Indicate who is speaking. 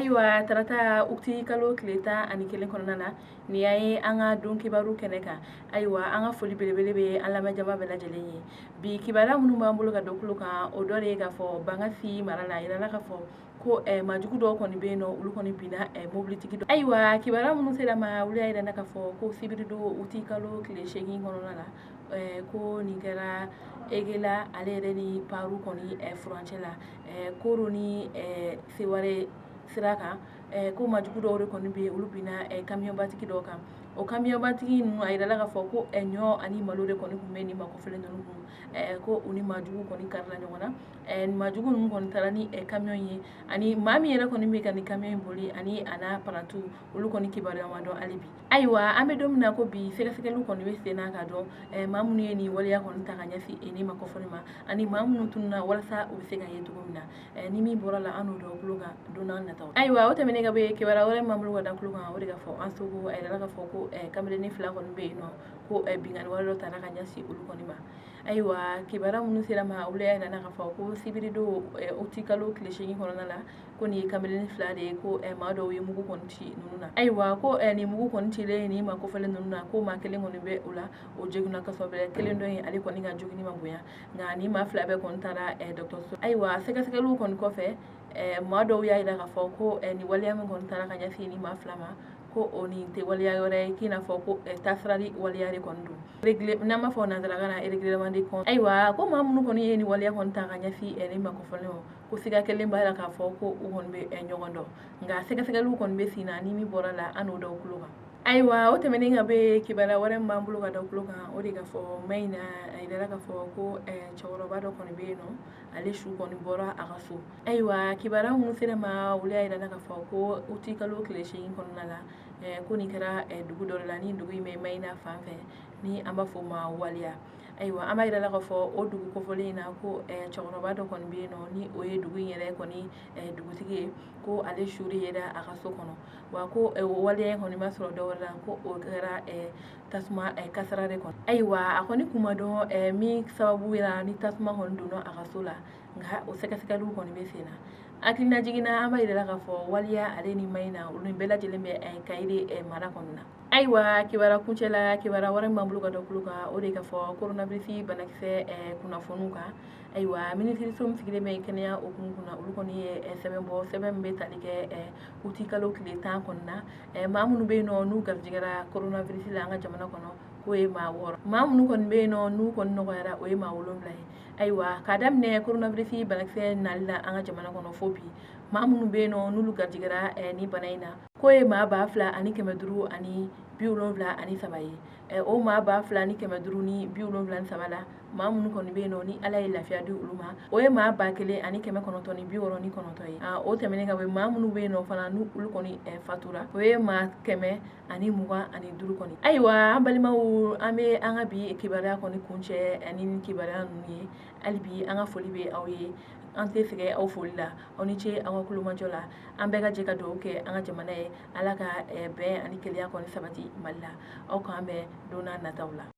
Speaker 1: Ayiwa, tarata uti kalo tile 11 kɔnɔna na, nin y'a ye an ka don kibaru kɛnɛ kan. Ayiwa, an ka foli belebele bɛ an lamɛnjama bɛɛ lajɛlen ye. Bi kibaruya minnu b'an bolo ka da tulo kan, o dɔ de ye k'a fɔ Bankasi mara la, a yirala k'a fɔ ko maajugu dɔw kɔni bɛ yen nɔ, olu kɔni binna mobilitigi dɔ. Ayiwa, kibaruya minnu sera ma, olu y'a yira k'a fɔ ko sibiridon uti kalo tile 8 kɔnɔna la, ko nin kɛra Egela ale yɛrɛ ni Paru kɔni furancɛ la, Koro ni Seware sira kan, ko maajugu dɔw de kɔni bɛ yen, olu binna kamiyɔnbatigi dɔw kan. O kamiyɔnbatigi ninnu, a yirala k'a fɔ ko ɲɔ ani malo de kɔni tun bɛ nin maa kofɔlen ninnu kun, ko u ni maajugu kɔni karila ɲɔgɔn na. Maajugu ninnu kɔni taara ni kamiyɔn ye, ani maa min yɛrɛ kɔni bɛ ka nin kamiyɔn in boli ani a n'a parantiw, olu kɔni kibaruya ma dɔn hali bi. Ayiwa, an bɛ don min na ko bi, sɛgɛsɛgɛliw kɔni bɛ sen na ka dɔn maa minnu ye nin waleya kɔni ta ka ɲɛsin nin maa kofɔlen ma, ani maa minnu tununna, walasa u bɛ se ka ye cogo min na. Ni min bɔra la, an n'o da tulo kan don n'a nataw. Ayiwa, o tɛmɛnen ka bɔ yen, kibaruya wɛrɛ min b'an bolo ka da tulo kan, o de ka fɔ Ansongo, a yirala k'a fɔ ko kamelennin fila kɔni bɛ yen nɔ, ko binkanni wale dɔ taara ka ɲɛsin olu kɔni ma. Ayiwa, kibaruya minnu sera ma, olu y'a yira k'a fɔ ko sibiridon uti kalo tile 8 kɔnɔna la, ko nin ye kamelennin fila de ye, ko maa dɔw ye mugu kɔni ci ninnu na. Ayiwa, ko nin mugu kɔni cilen nin maa kofɔlen ninnu na, ko maa kelen kɔni bɛ o la, o joginna kosɛbɛ, kelen dɔ in ale kɔni ka joginni ma bonya, nka nin maa fila bɛɛ kɔni taara dɔgɔtɔrɔso. Ayiwa, sɛgɛsɛgɛliw kɔni kɔfɛ, maa dɔw y'a yira k'a fɔ ko nin waleya min kɔni taara ka ɲɛsin nin maa fila ma, ko o nin tɛ waleya wɛrɛ ye k'i n'a fɔ ko tasirali waleya de kɔni don, n'an b'a fɔ nansarakan na règlement de compte. Ayiwa, ko maa minnu kɔni ye nin waleya kɔni ta ka ɲɛsin nin maa kofɔlen ma, ko siga kelen b'a la k'a fɔ ko u kɔni bɛ ɲɔgɔn dɔn, nka sɛgɛsɛgɛliw kɔni bɛ sen na, ni min bɔra la, an n'o da tulo kan. Ayiwa, o tɛmɛnen ka bɔ yen, kibaruya wɛrɛ min b'an bolo ka da tulo kan, o de ka fɔ Mayina, a yirala k'a fɔ ko cɛkɔrɔba dɔ kɔni bɛ yen nɔ, ale su kɔni bɔra a ka so. Ayiwa, kibaruya minnu sera ma, olu y'a yira k'a fɔ ko uti kalo tile 8 kɔnɔna la, ko nin kɛra dugu dɔ de la, ni dugu in bɛ Mayina fan fɛ, ni an b'a fɔ o ma Waliya. Ayiwa, an b'a yira la k'a fɔ o dugu kofɔlen in na, ko cɛkɔrɔba dɔ kɔni bɛ yen nɔ, ni o ye dugu in yɛrɛ kɔni dugutigi ye, ko ale su de yera a ka so kɔnɔ. Wa ko o waleya in kɔni ma sɔrɔ dɔwɛrɛ la, ko o kɛra tasuma kasara de kɔnɔ. Ayiwa, a kɔni kun ma dɔn min sababu la ni tasuma kɔni donna a ka so la, nka o sɛgɛsɛgɛliw kɔni bɛ sen na. Hakilina jiginna, an b'a yira la k'a fɔ Waliya ale ni Mayina, olu bɛɛ lajɛlen bɛ Kayi de mara kɔnɔna na. Ayiwa, kibaruya kuncɛ la, kibaruya wɛrɛ min b'an bolo ka da tulo kan, o de ka fɔ coronavirus banakisɛ kunnafoniw kan. Ayiwa, minisiriso min sigilen bɛ kɛnɛya hukumu kunna, olu kɔni ye sɛbɛn bɔ, sɛbɛn min bɛ tali kɛ uti kalo tile 10 kɔnɔna na. Maa minnu bɛ yen nɔ n'u garijɛgɛra coronavirus la an ka jamana kɔnɔ, k'o ye maa 6. Maa minnu kɔni bɛ yen nɔ n'u kɔni nɔgɔyara, o ye maa 7 ye. Ayiwa, k'a daminɛ coronavirus banakisɛ nali la an ka jamana kɔnɔ fo bi, maa minnu bɛ yen nɔ n'olu garijɛgɛra ni bana in na, k'o ye maa 2573 ye. O maa 2573 la, maa minnu kɔni bɛ yen nɔ ni Ala ye lafiya di olu ma, o ye maa 1969 ye. O tɛmɛnen ka bɔ yen, maa minnu bɛ yen nɔ fana n'u olu kɔni fatura, o ye maa 125 kɔni. Ayiwa, an balimaw, an bɛ an ka bi kibaruya kɔni kuncɛ ani kibaruya ninnu ye. Hali bi, an ka foli bɛ aw ye, an tɛ sɛgɛn aw foli la. Aw ni ce aw ka kulomajɔ la. An bɛɛ ka jɛ ka dugawu kɛ an ka jamana ye, Ala ka bɛn ani kelenya kɔni sabati Mali la. Aw k'an bɛn don n'a nataw la.